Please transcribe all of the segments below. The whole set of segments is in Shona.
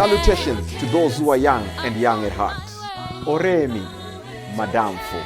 Salutations to those who are young and young at heart. Oremi, Madamfo,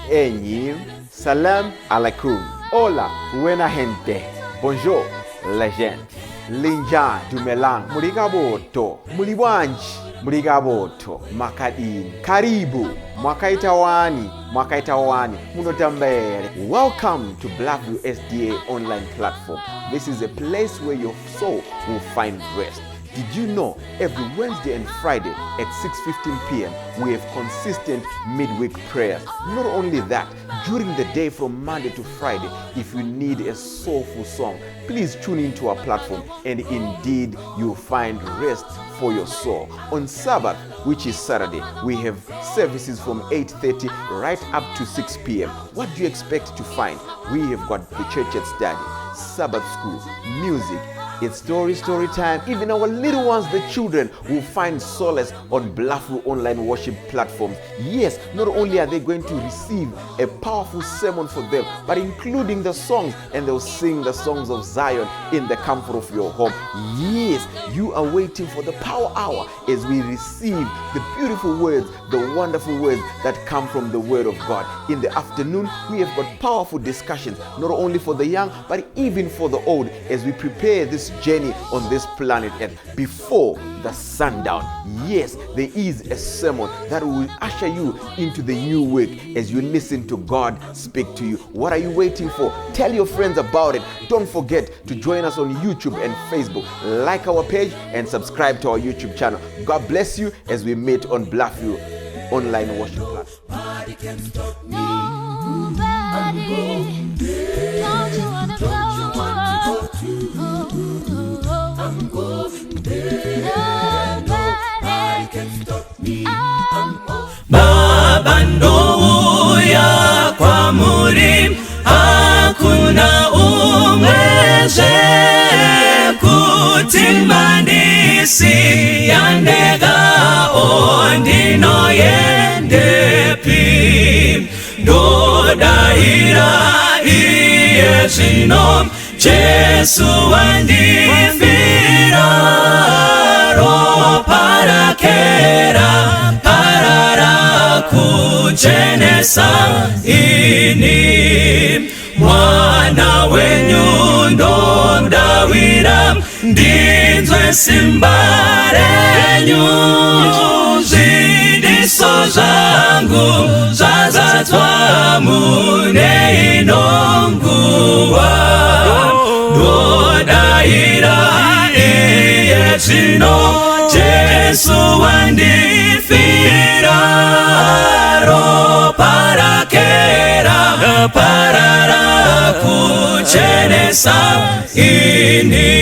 Enyi, Salam alaikum. Hola, buena gente. Bonjour, legend. Linja dumelang. Muli kabotu. Muli bwanji. Muli kabotu. Makadini. Karibu. Mwakaita wani. Mwakaita wani. Munotamba here. Welcome to Bluffview SDA online platform. This is a place where your soul will find rest. Did you know every Wednesday and Friday at 6:15 p.m. we have consistent midweek prayers? Not only that, during the day from Monday to Friday, if you need a soulful song, please tune into our platform and indeed you'll find rest for your soul. On Sabbath, which is Saturday, we have services from 8:30 right up to 6 p.m. What do you expect to find? We have got the church at study, Sabbath school, music, it's story, story time. Even our little ones, the children, will find solace on Bluffview online worship platforms. Yes, not only are they going to receive a powerful sermon for them, but including the songs, and they'll sing the songs of Zion in the comfort of your home. Yes, you are waiting for the power hour as we receive the beautiful words, the wonderful words that come from the Word of God. In the afternoon, we have got powerful discussions, not only for the young, but even for the old, as we prepare this journey on this planet Earth before the sundown. Yes, there is a sermon that will usher you into the new week as you listen to God speak to you. What are you waiting for? Tell your friends about it. Don't forget to join us on YouTube and Facebook. Like our page and subscribe to our YouTube channel. God bless you as we meet on Bluffview online worship platform. Nobody. Don't you wanna go? Oh, I'm going there. Nobody can stop me. I'm Baba ndouya kwamuri hakuna umwezve kuti mandisiya ndega ndinoendepi ndodaira iye zvino Jesu wandifira ropa rake raparara kuchenesa ini mwana wenyu ndodawira ndinzwe simba renyu zvidiso zvangu zvazadzwa mune ino nguva ndodaira iye zvino Jesu wandifira ropa rake raparara kuchenesa ini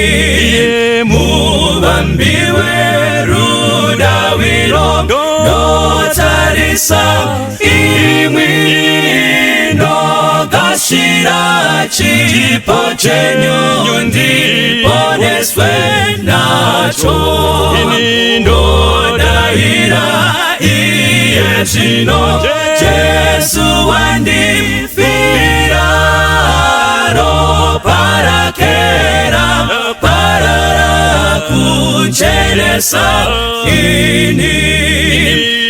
muvambi werudawiro ndotarisa imwi ndogashira chipo chenyu ndiponeswe nacho ndodaira iye zvino Jesu wandifira ropa rake raparara kuchenesa ini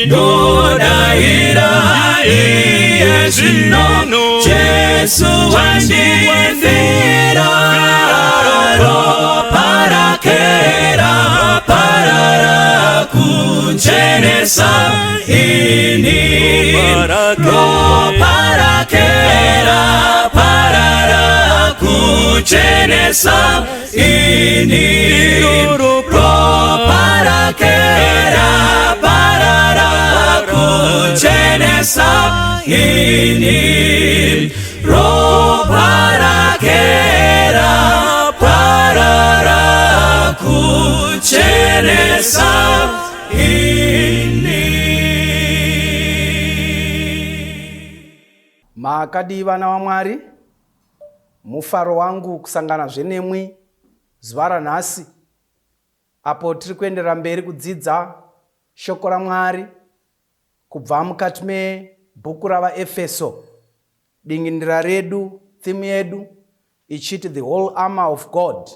ndodaira iye zvino Jesu wandifira ropa rake raparara kuchenesa ini ropa rake raparara kuchenesa ini ropa rake raparara kuchenesa ini ropa rake raparara kuchenesa ini. Makadii vana vaMwari? Mufaro wangu kusanganazve nemwi zuva ranhasi apo tiri kuenderera mberi kudzidza shoko raMwari kubva mukati mebhuku ravaEfeso. Dingindira redu, theme yedu ichiti the whole armor of God,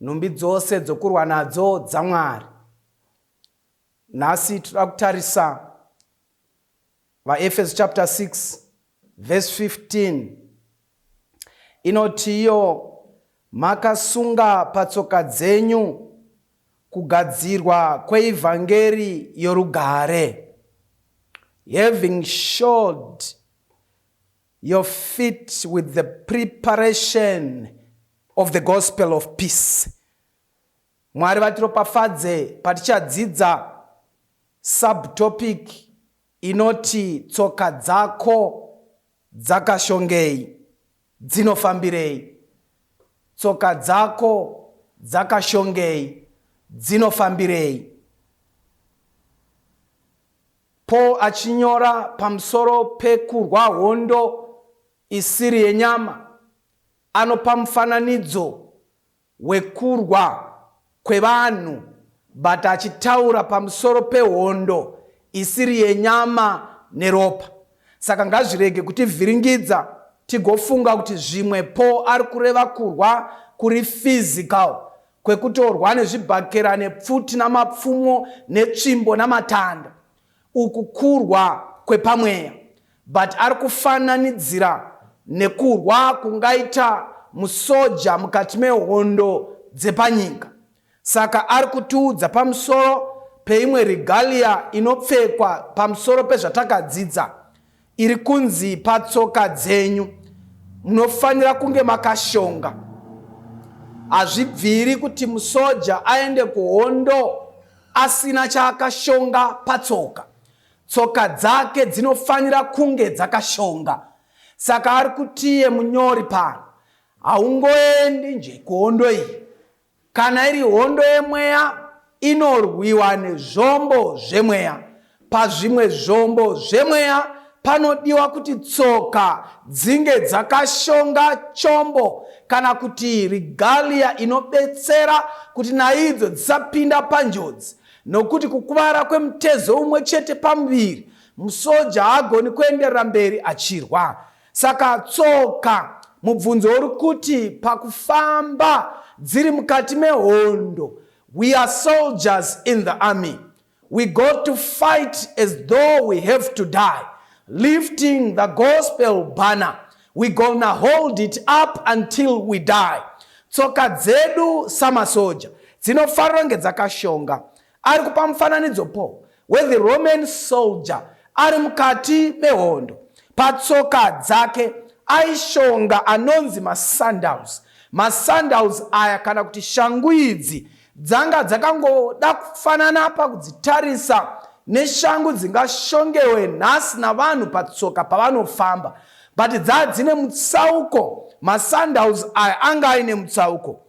nhumbi dzose dzokurwa nadzo dzaMwari. Nhasi toda kutarisa VaEfeso chapter 6 verse 15 inoti iyo makasunga patsoka dzenyu kugadzirwa kweivhangeri yorugare, having shod your feet with the preparation of the gospel of peace. Mwari vatiropafadze patichadzidza subtopic inoti tsoka dzako dzakashongei, dzinofambirei? Tsoka dzako dzakashongei, dzinofambirei? Paul achinyora pamusoro pekurwa hondo isiri yenyama, anopa mufananidzo wekurwa kwevanhu but achitaura pamusoro pehondo isiri yenyama neropa. Saka ngazvirege kutivhiringidza tigofunga kuti zvimwe Paul ari kureva kurwa kuri physical kwekutorwa nezvibhakera nepfuti namapfumo netsvimbo namatanda. Uku kurwa kwepamweya but ari kufananidzira nekurwa kungaita musoja mukati mehondo dzepanyika. Saka ari kutiudza pamusoro peimwe regalia inopfekwa pamusoro pezvatakadzidza iri kunzi patsoka dzenyu munofanira kunge makashonga. Hazvibviri kuti musoja aende kuhondo asina chaakashonga patsoka. Tsoka dzake dzinofanira kunge dzakashonga. Saka ari kutiye munyori pano, haungoendi nje kuhondo iyi. Kana iri hondo yemweya inorwiwa nezvombo zvemweya. Pazvimwe zvombo zvemweya panodiwa kuti tsoka dzinge dzakashonga chombo kana kuti regalia inobetsera kuti naidzo dzisapinda panjodzi nokuti kukuvara kwemutezo umwe chete pamuviri musoja haagoni kuenderera mberi achirwa. Saka tsoka mubvunzo uri kuti pakufamba dziri mukati mehondo, we are soldiers in the army. We go to fight as though we have to die, lifting the gospel banner. We gonna hold it up until we die. Tsoka dzedu samasoja dzinofanira kunge dzakashonga. Ari kupa mufananidzo Paul wethe Roman soldier ari mukati mehondo. Patsoka dzake aishonga anonzi masandals. Masandals aya kana kuti shangu idzi dzanga dzakangoda kufanana pakudzitarisa neshangu dzingashongewe nhasi navanhu patsoka pavanofamba, but dzaa dzine mutsauko. Masandals aya anga aine mutsauko.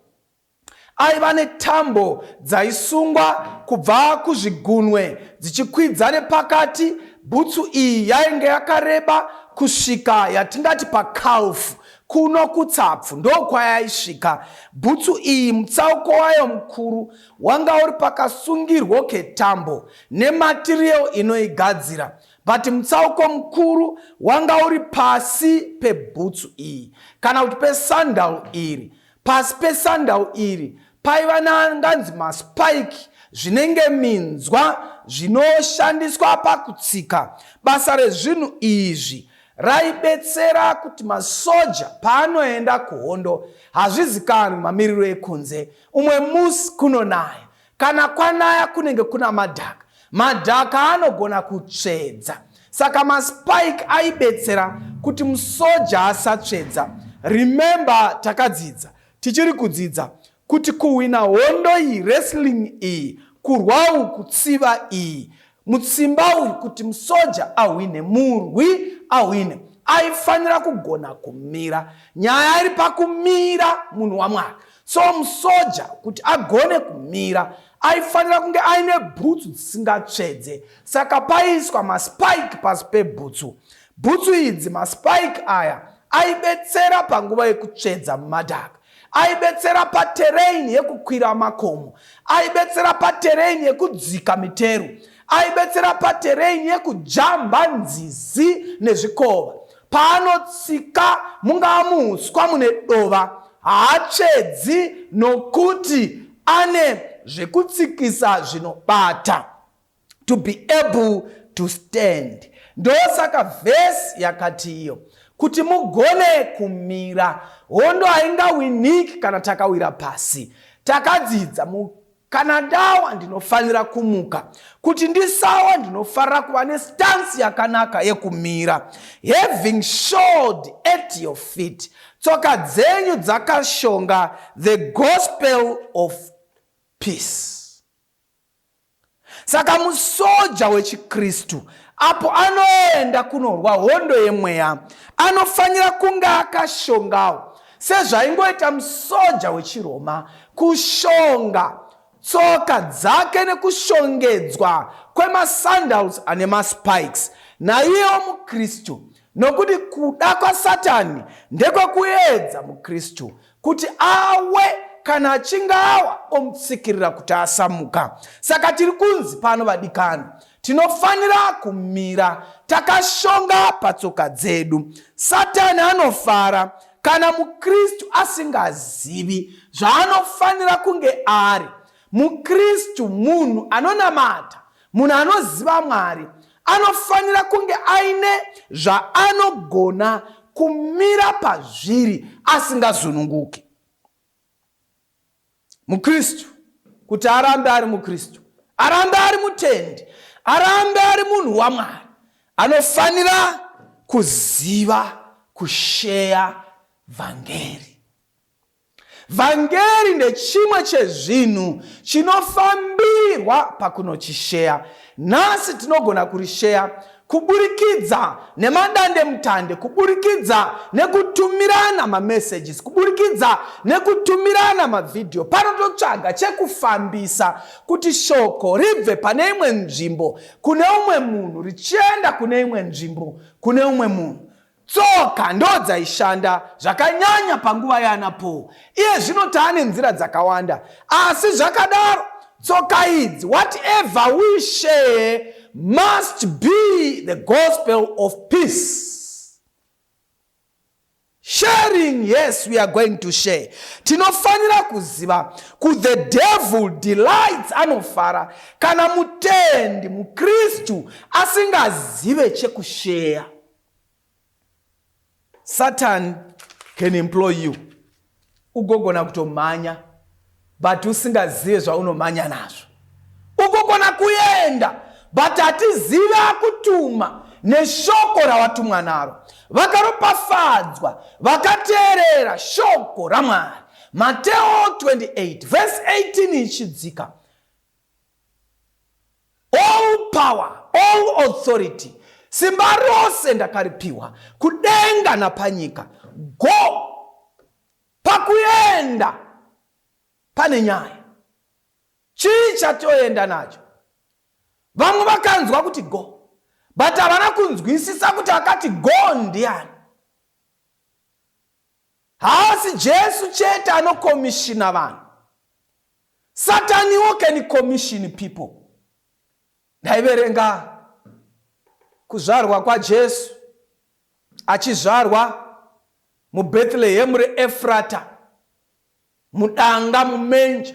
Aiva netambo dzaisungwa kubva kuzvigunwe dzichikwidza nepakati. Bhutsu iyi yainge yakareba kusvika yatingati pacalf, kuno kutsapfu ndokwayaisvika. Bhutsu iyi mutsauko wayo mukuru wanga uri pakasungirwo ketambo nematerial inoigadzira, but mutsauko mukuru wanga uri pasi pebhutsu iyi kana kuti pesandal iri. Pasi pesandal iri paiva naanganzi maspike zvinenge minzwa zvinoshandiswa pakutsika. Basa rezvinhu izvi raibetsera kuti masoja paanoenda kuhondo hazvizikanwi mamiriro ekunze. Umwe musi kunonaya. Kana kwanaya kunenge kuna madhaka. Madhaka anogona kutsvedza. Saka maspike aibetsera kuti musoja asatsvedza. Remember takadzidza, tichiri kudzidza, kuti kuhwina hondo iyi, wrestling iyi, kurwa uku, tsiva iyi, Mutsimba uyu kuti musoja ahwinhe, murwi ahwinhe, aifanira kugona kumira. Nyaya iri pakumira munhu waMwari. So musoja kuti agone kumira aifanira kunge aine bhutsu dzisingatsvedze. Saka paiiswa maspike pasi pebhutsu. Bhutsu idzi, maspike aya aibetsera panguva yekutsvedza mumadhaka. Aibetsera paterrain yekukwira makomo. Aibetsera paterrain yekudzika miteru. Aibetsera paterrain yekujamba nzizi nezvikova. Paanotsika mungava muuswa mune dova, haatsvedzi nokuti ane zvekutsikisa zvinobata. To be able to stand. Ndosaka vhesi yakati iyo kuti mugone kumira. Hondo haingawiniki kana takawira pasi. Takadzidza kana ndawa ndinofanira kumuka. Kuti ndisawa ndinofanira kuva nestance yakanaka yekumira. Having shod at your feet, tsoka dzenyu dzakashonga the gospel of peace. Saka musoja wechiKristu apo anoenda kunorwa hondo yemweya anofanira kunge akashongawo sezvaingoita musoja wechiRoma kushonga tsoka dzake nekushongedzwa kwemasandals ane maspikes. Naiyewo muKristu, nokuti kuda kwaSatani ndekwekuedza muKristu kuti awe, kana achinge awa omutsikirira kuti asamuka. Saka tiri kunzi pano, vadikani, tinofanira kumira takashonga patsoka dzedu. Satani anofara kana muKristu asingazivi zvaanofanira kunge ari. MuKristu munhu anonamata, munhu anoziva Mwari, anofanira kunge aine zvaanogona kumira pazviri asingazununguki. MuKristu kuti arambe ari muKristu, arambe ari mutendi, arambe ari munhu waMwari, anofanira kuziva kusheya vhangeri. Vhangeri ndechimwe chezvinhu chinofambirwa pakunochisheya. Nhasi tinogona kurisheya kuburikidza nemadandemutande, kuburikidza nekutumirana mamessages, kuburikidza nekutumirana mavhidhiyo. Panototsvaga chekufambisa kuti shoko ribve pane imwe nzvimbo kune umwe munhu richienda kune imwe nzvimbo kune umwe munhu. Tsoka ndodzaishanda zvakanyanya panguva yaana Paul. Iye zvino taane nzira dzakawanda. Asi zvakadaro, tsoka idzi, whatever we share must be the gospel of peace. Sharing, yes, we are going to share. Tinofanira kuziva ku the devil delights, anofara kana mutendi muKristu asingazive chekusheya. Satan can employ you, ugogona kutomhanya but usingazive zvaunomhanya nazvo. Ugogona kuenda but hatizive akutuma neshoko rawatumwa naro. Vakaropafadzwa vakateerera shoko raMwari. Mateo 28 verse 18 ichidzika. All power, all authority, simba rose ndakaripiwa kudenga napanyika. Go! Pakuenda pane nyaya. Chii chatoenda nacho? Vamwe vakanzwa kuti go, but havana kunzwisisa kuti akati go ndiani. Haasi Jesu chete anokomishina vanhu. Sataniwo can commission people. Ndaiverenga kuzvarwa kwaJesu achizvarwa muBethlehemu reEfrata, mudanga mumenja.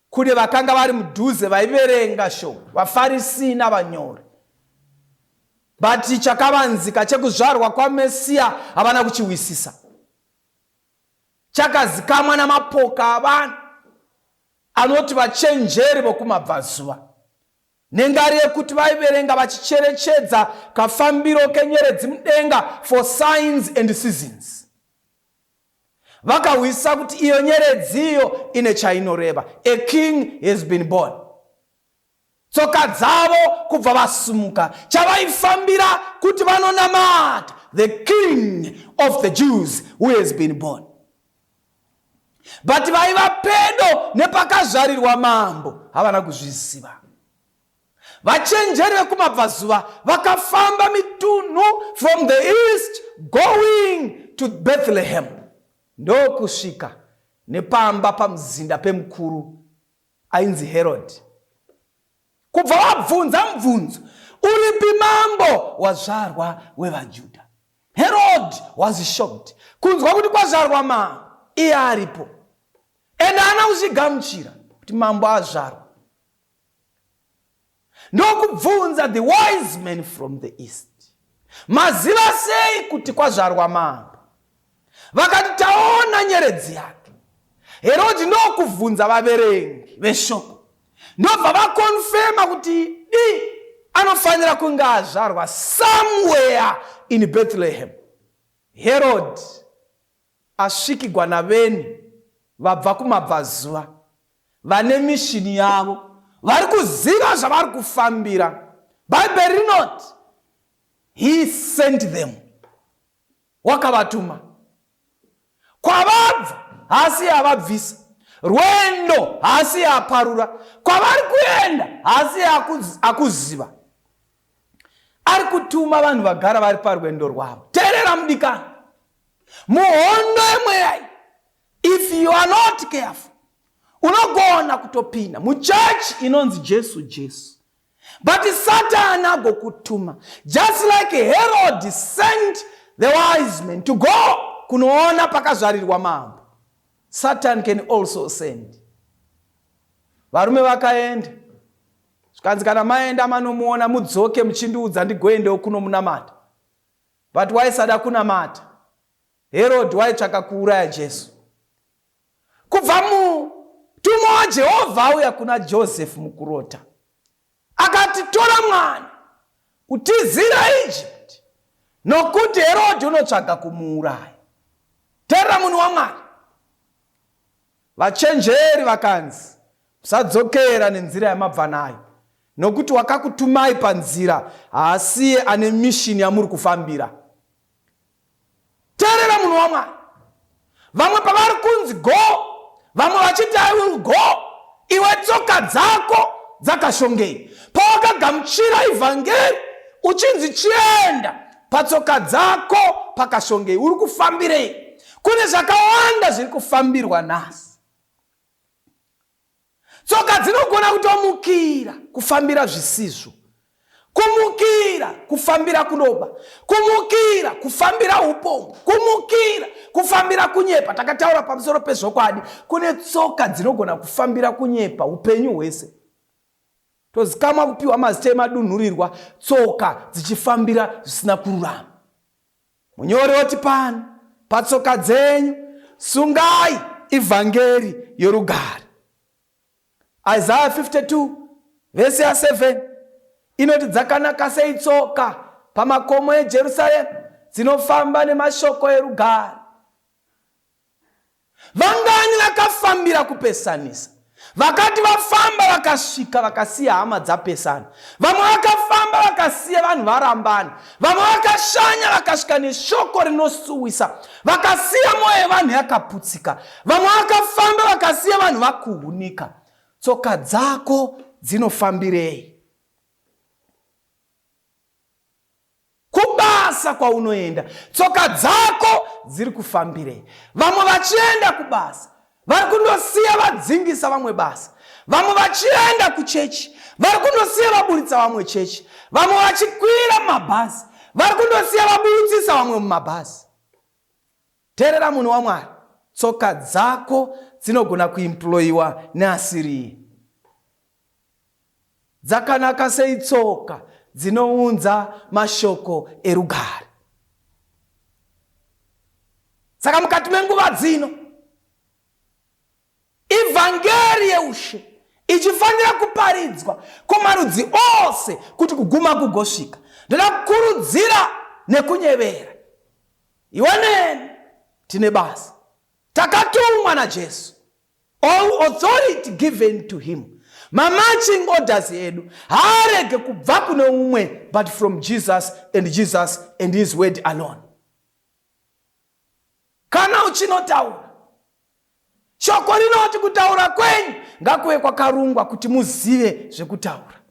Kune vakanga vari mudhuze vaiverenga shoko, vaFarisi navanyori. But chakavanzika chekuzvarwa kwaMesiya havana kuchihwisisa. Chakazikamwa namapoka avanhu anoti vachenjeri vokumabvazuva. Nengari yekuti vaiverenga vachicherechedza kafambiro kenyeredzi mudenga for signs and seasons. Vakahwisisa kuti iyo nyeredzi iyo ine chainoreva. A king has been born. Tsoka dzavo kubva vasumuka. Chavaifambira kuti vanonamata the king of the Jews who has been born. But vaiva pedo nepakazvarirwa mambo havana kuzviziva. Vachenjeri vekumabvazuva vakafamba mitunhu from the east going to Bethlehem ndokusvika nepamba pamuzinda pemukuru ainzi Herod. Kubva vabvunza mubvunzo, uripi mambo wazvarwa wevaJuda? Herod was shocked kunzwa kuti kwazvarwa mambo iye aripo, and haana kuzvigamuchira kuti mambo azvarwa. Ndokubvunza the wise men from the east, maziva sei kuti kwazvarwa mambo? Vakati taona nyeredzi yake. Herodhi ndokubvunza vaverengi veshoko, ndobva vakonfema kuti di anofanira kunge azvarwa somewhere in Bethlehem. Herod asvikigwa naveni vabva kumabvazuva vane mishini yavo, vari kuziva zvavari kufambira. Bhaibheri rinoti he sent them, wakavatuma. Kwavabva haasi yavabvisa, rwendo haasi yaparura, kwavari kuenda haasi akuziva. Ari kutuma vanhu vagara vari parwendo rwavo. Teerera mudikani, muhondo yemweya iyi, if you are not careful, unogona kutopinda muchechi inonzi Jesu Jesu, but Satan agokutuma, just like Herod sent the wise men to go kunoona pakazvarirwa mambo. Satan can also send. Varume vakaenda, zvikanzi kana maenda manomuona mudzoke muchindiudza ndigoendewo kunomunamata. But waisada kunamata. Herod waitsvaka kuuraya Jesu. Kubva mutumwa waJehovha auya kuna Joseph mukurota, akati tora mwana utizira Egypt, nokuti Herod unotsvaga kumuuraya. Terera munhu waMwari. Vachenjeri vakanzi musadzokera nenzira yamabva nayo, nokuti wakakutumai panzira haasiye ane mishini yamuri kufambira. Teerera munhu waMwari. Vamwe pavari kunzi go, vamwe vachiti I will go, iwe tsoka dzako dzakashongei? Pawakagamuchira ivhangeri uchinzi chienda, patsoka dzako pakashongei? Uri kufambirei? Kune zvakawanda zviri kufambirwa nhasi. Tsoka dzinogona kutomukira kufambira zvisizvo, kumukira kufambira kunoba, kumukira kufambira upombo, kumukira kufambira kunyepa. Takataura pamusoro pezvokwadi. Kune tsoka dzinogona kufambira kunyepa upenyu hwese. Tozikamwa kupiwa mazita emadunhurirwa, tsoka dzichifambira zvisina kururama. Munyori oti pano, patsoka dzenyu sungai ivhangeri yorugare. Isaiah 52 vhesi ya 7 inoti dzakanaka sei tsoka pamakomo eJerusarema dzinofamba nemashoko erugare. Vangani vakafambira kupesanisa? Vakati vafamba vakasvika vakasiya hama dzapesana. Vamwe vakafamba vakasiya vanhu varambana. Vamwe vakashanya vakasvika neshoko rinosuwisa, vakasiya mwoyo yevanhu yakaputsika. Vamwe vakafamba vakasiya vanhu vakuhunika. Tsoka dzako dzinofambirei? Kubasa kwaunoenda, tsoka dzako dziri kufambirei? Vamwe vachienda kubasa vari kundosiya vadzingisa vamwe basa. Vamwe vachienda kuchechi vari kundosiya vaburitsa vamwe chechi. Vamwe vachikwira mumabhazi vari kundosiya vaburutsisa vamwe mumabhazi. Teerera munhu waMwari, tsoka dzako dzinogona kuimployiwa neasiriye. Dzakanaka sei tsoka dzinounza mashoko erugare. Saka mukati menguva dzino, ivhangeri yeushe ichifanira kuparidzwa kumarudzi ose kuti kuguma kugosvika. Ndoda kukurudzira nekunyevera iwe neni tine basa takatumwa naJesu. All authority given to him. Mamarching orders edu haarege kubva kune umwe but from Jesus and Jesus and his word alone. Kana uchinotaura, shoko rinoti kutaura kwenyu ngakuve kwakarungwa kuti muzive zvekutaura.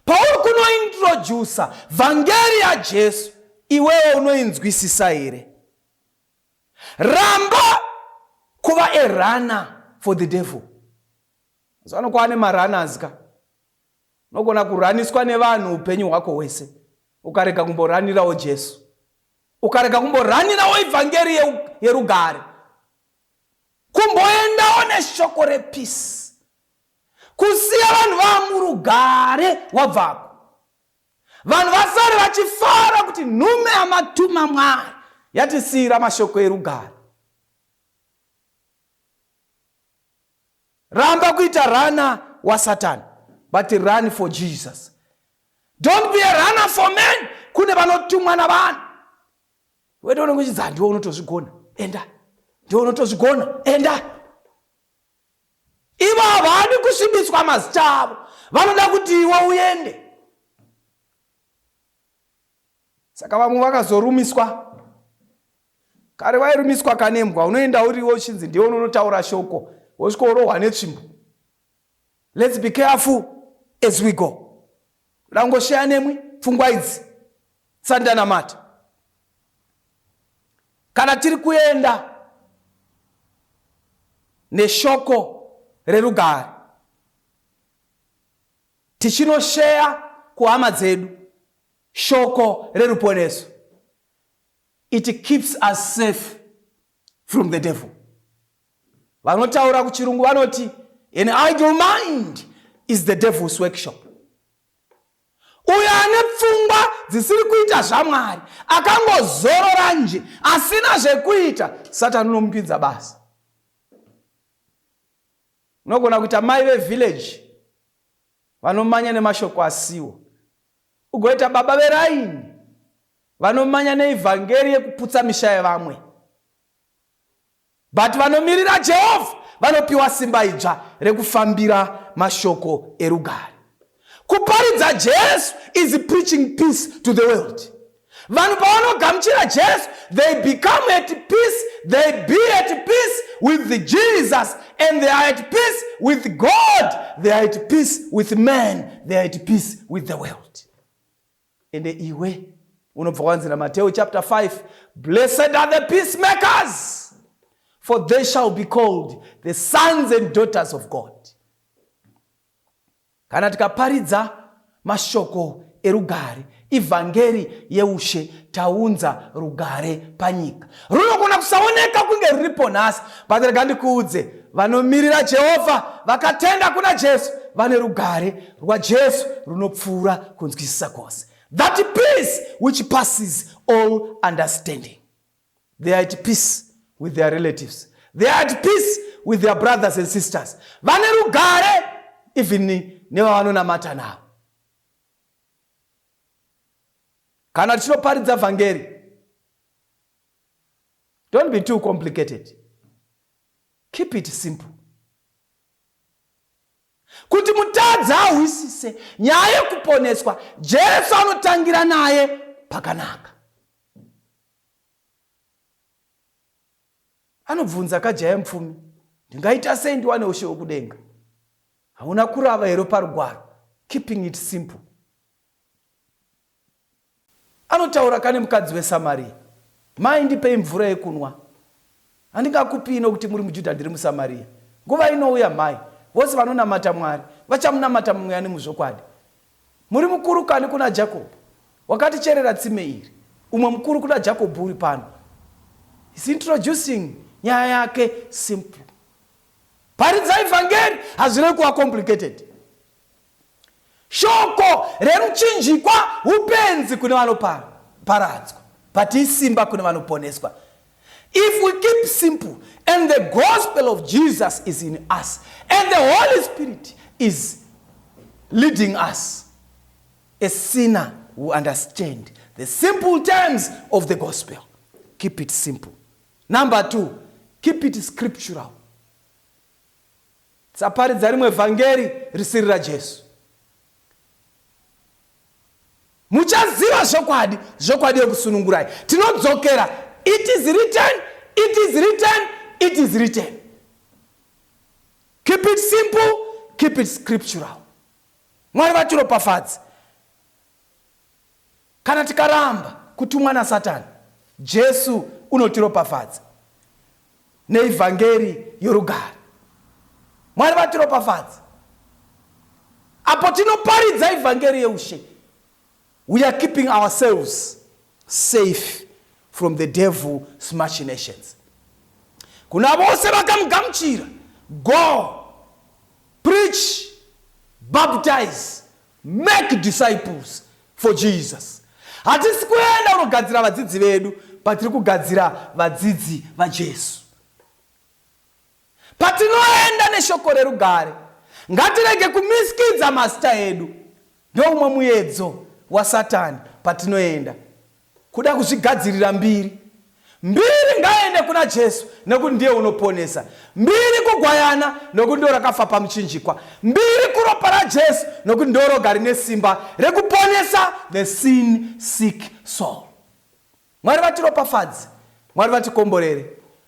Pauri kunointrodusa vhangeri yaJesu, iwewe unoinzwisisa here? Ramba kuva a runner for the devil. Mazuva ano kwaane marunners ka. Unogona kuraniswa nevanhu upenyu hwako hwese ukarega kumboranirawo Jesu. Ukarega kumboranirawo ivhangeri yerugare. Kumboendawo neshoko repeace. Kusiya vanhu vamurugare wabvako. Vanhu vasare vachifara kuti nhume yamatuma Mwari yatisiyira mashoko erugare. Ramba kuita runner waSatan but run for Jesus. Don't be a runner for men. Kune vanotumwa navanhu. Wete unenge uchinzi handiwe unotozvigona. Enda. Ndiwe unotozvigona. Enda. Ivo havadi kusvibiswa mazita avo. Vanoda kuti iwe uende. Saka vamwe vakazorumiswa. Kare wairumiswa kanembwa unoenda uriwe uchinzi ndiwe unonotaura shoko wosvika worohwa netsvimbo. Let's be careful as we go. Kuda kungosheya nemwi pfungwa idzi tisati ndanamata. Kana tiri kuenda neshoko rerugare tichinosheya kuhama dzedu shoko reruponeso it keeps us safe from the devil. Vanotaura kuchirungu vanoti an idle mind is the devil's workshop. Uyo ane pfungwa dzisiri kuita zvaMwari akangozorora nje asina zvekuita, Satani unomupinza basa. Unogona kuita mai vevillage vanomanya nemashoko asiwo, ugoita baba veraini vanomanya neivhangeri yekuputsa misha yevamwe. But vanomirira Jehovha vanopiwa simba idzva rekufambira mashoko erugare. Kuparidza Jesu is preaching peace to the world. Vanhu pavanogamuchira Jesu, they become at peace, they be at peace with Jesus and they are at peace with God, they are at peace with man, they are at peace with the world. Ende iwe unobva wanzi naMateo chapter 5, blessed are the peacemakers, for they shall be called the sons and daughters of God. Kana tikaparidza mashoko erugare, ivhangeri yeushe, taunza rugare panyika. Runogona kusaoneka kunge ruripo nhasi, but rega ndikuudze, vanomirira Jehovha vakatenda kuna Jesu vane rugare rwaJesu runopfuura kunzwisisa kwose. That peace which passes all understanding. They are at peace with their relatives. They are at peace with their brothers and sisters. Vane rugare even nevavanonamata navo. Kana tichinoparidza vhangeri, don't be too complicated. Keep it simple. Kuti mutadzi ahwisise nyaya yekuponeswa, Jesu anotangira naye pakanaka. Anobvunza kajaya mupfumi, ndingaita sei ndiwane ushe hwekudenga? Hauna kurava here parugwaro? Keeping it simple. Anotaura kane mukadzi weSamaria, Mai ndipei mvura yekunwa. Handingakupii nokuti muri muJudha ndiri muSamaria. Nguva inouya mhai, vose vanonamata Mwari vachamunamata mumweya nemuzvokwadi. Muri mukuru kani kuna Jakobho, wakaticherera tsime iri. Umwe mukuru kuna Jakobho uri pano. He's introducing nyaya yake simple. Paridzai vhangeri hazvirevi kuva complicated. Shoko remuchinjikwa hupenzi kune vanoparadzwa but isimba kune vanoponeswa. If we keep simple and the gospel of Jesus is in us and the Holy Spirit is leading us, a sinner will understand the simple terms of the gospel. Keep it simple. Number 2, keep it scriptural. Tisaparidza rimwe vhangeri risiri raJesu. Muchaziva zvokwadi, zvokwadi yokusunungurai. Tinodzokera, it is written, it is written, it is written. Keep it simple, keep it scriptural. Mwari vatiropafadze. Kana tikaramba kutumwa naSatani, Jesu unotiropafadza neivhangeri yorugare. Mwari vatiropafadze. Apo tinoparidza ivhangeri yeushe, we are keeping ourselves safe from the devil's machinations. Kuna vose vakamugamuchira, go preach. Baptize, make disciples for Jesus. Hatisi kuenda kunogadzira vadzidzi vedu, patiri kugadzira vadzidzi vaJesu. Patinoenda neshoko rerugare, ngatirege kumisikidza mazita edu. Ndoumwe muedzo waSatani patinoenda, kuda kuzvigadzirira mbiri. Mbiri ngaiende kuna Jesu nekuti ndiye unoponesa. Mbiri kugwayana nokuti ndo rakafa pamuchinjikwa. Mbiri kuropa raJesu nokuti ndo roga rine simba rekuponesa the sin sick soul. Mwari vatiropafadze, Mwari vatikomborere.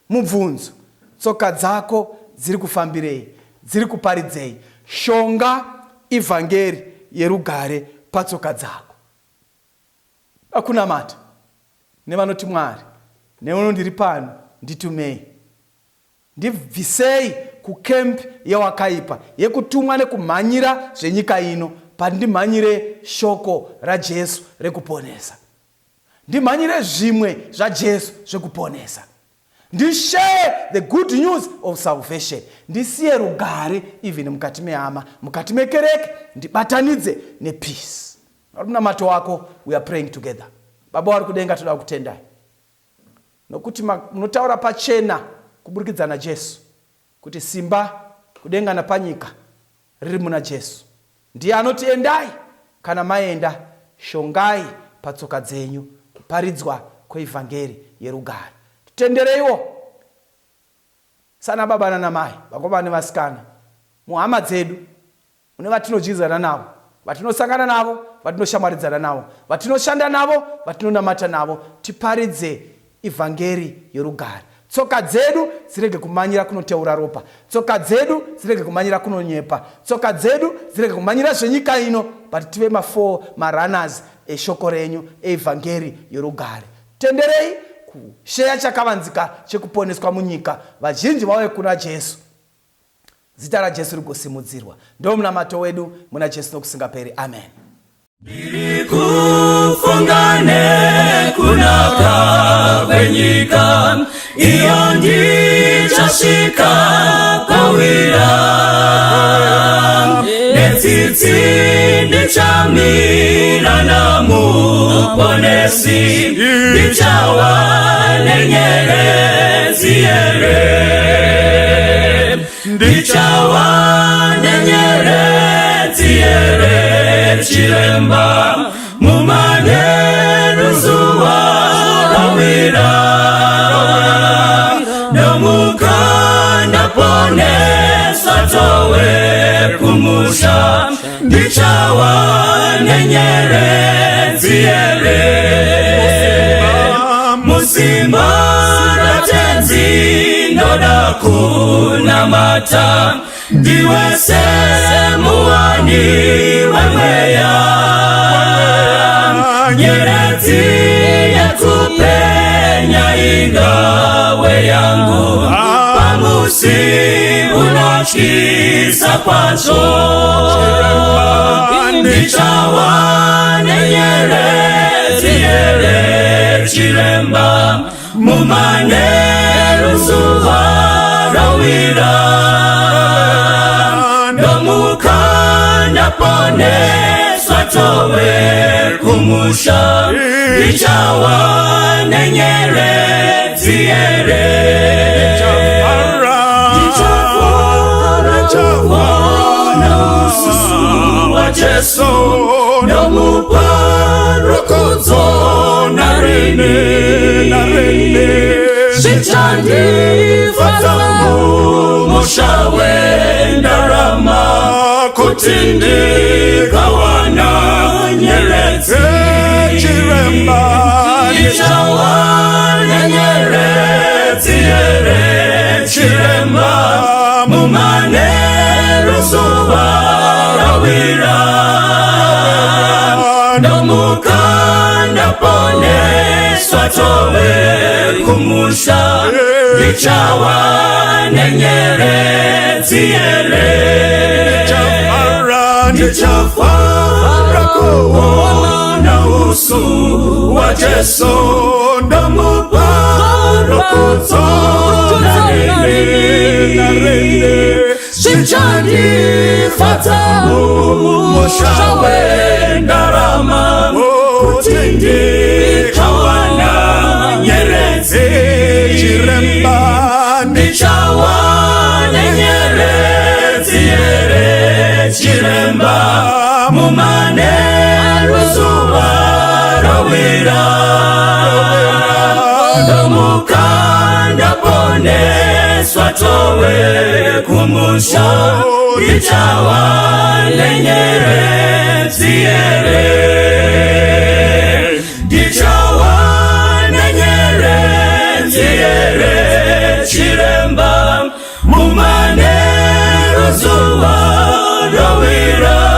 Mubvunzo, Tsoka dzako dziri kufambirei? Dziri kuparidzei? Shonga ivhangeri yerugare patsoka dzako. Kunamata nevanoti Mwari, neuno ndiri pano, nditumei. Ndibvisei kucamp yewakaipa yekutumwa nekumhanyira zvenyika ino, pandimhanyire shoko raJesu rekuponesa. Ndimhanyire zvimwe zvaJesu zvekuponesa. Ndishare the good news of salvation. Ndisiye rugare even mukati mehama, mukati mekereke, ndibatanidze nepeace. Vari munamato wako, we are praying together. Baba vari kudenga, toda kutendai nokuti munotaura pachena kuburikidza naJesu kuti simba kudenga napanyika riri muna Jesu. Ndiye anoti endai, kana maenda shongai patsoka dzenyu kuparidzwa kweivhangeri yerugare. Titendereiwo sana baba nanamai, vakomana nevasikana, muhama dzedu, mune vatinodyidzana navo, vatinosangana navo, vatinoshamwaridzana navo, vatinoshanda navo, vatinonamata navo, tiparidze ivhangeri yorugare. Tsoka dzedu dzirege kumanyira kunoteura ropa, tsoka dzedu dzirege kumanyira kunonyepa, tsoka dzedu dzirege kumanyira zvenyika ino, but tive ma4 marunners eshoko renyu eivhangeri yorugare. Tenderei kusheya chakavanzika chekuponeswa munyika, vazhinji vauye kuna Jesu, zita raJesu rigosimudzirwa. Ndo munamato wedu muna Jesu nokusingaperi, amen. Ndiri kufunga nekunaka kwenyika iyo ndichasvika pawira, netsitsi ndichamira naMuponesi, ndichawa nenyeredzi here, ndichawa nenyeredzi here, chiremba, mumanheru zuva rawira, ndomuka ndaponeswa towe kumusha, ndichawa nenyeredzi here, musimba raTenzi ndoda kunamata, ndiwe semuwani wemweya, nyeredzi yekupenya ingawe yangu pamusi unotyisa kwazvo, ndichawa nenyeredzi here, chiremba, mumanheru zuva rawira, ndomuka ndaponeswa towe kumusha, ndichawa nenyeredzi here, ndichafara kuona uso waJesu, ndomupa rukudzo narini, zvichandifadza mumusha wendarama kuti ndikawana nyeredzi, chiremba, ndichawana nyeredzi here, chiremba, mumanheru zuva rawira, ndomuka ndaponeswa towe kumusha, ndichawa nenyeredzi here, ndichafara kuona uso waJesu, ndomupa Rukudzo narini zvichandifadza mumusha wendarama kuti ndikawana nyeredzi Chiremba ndichawana nyeredzi here chiremba mumanheru zuva rovira ndomuka ndaponeswa tove kumusha ndichawa nenyeredzi here ndichawa nenyeredzi here chiremba mumanheru zuva rovira.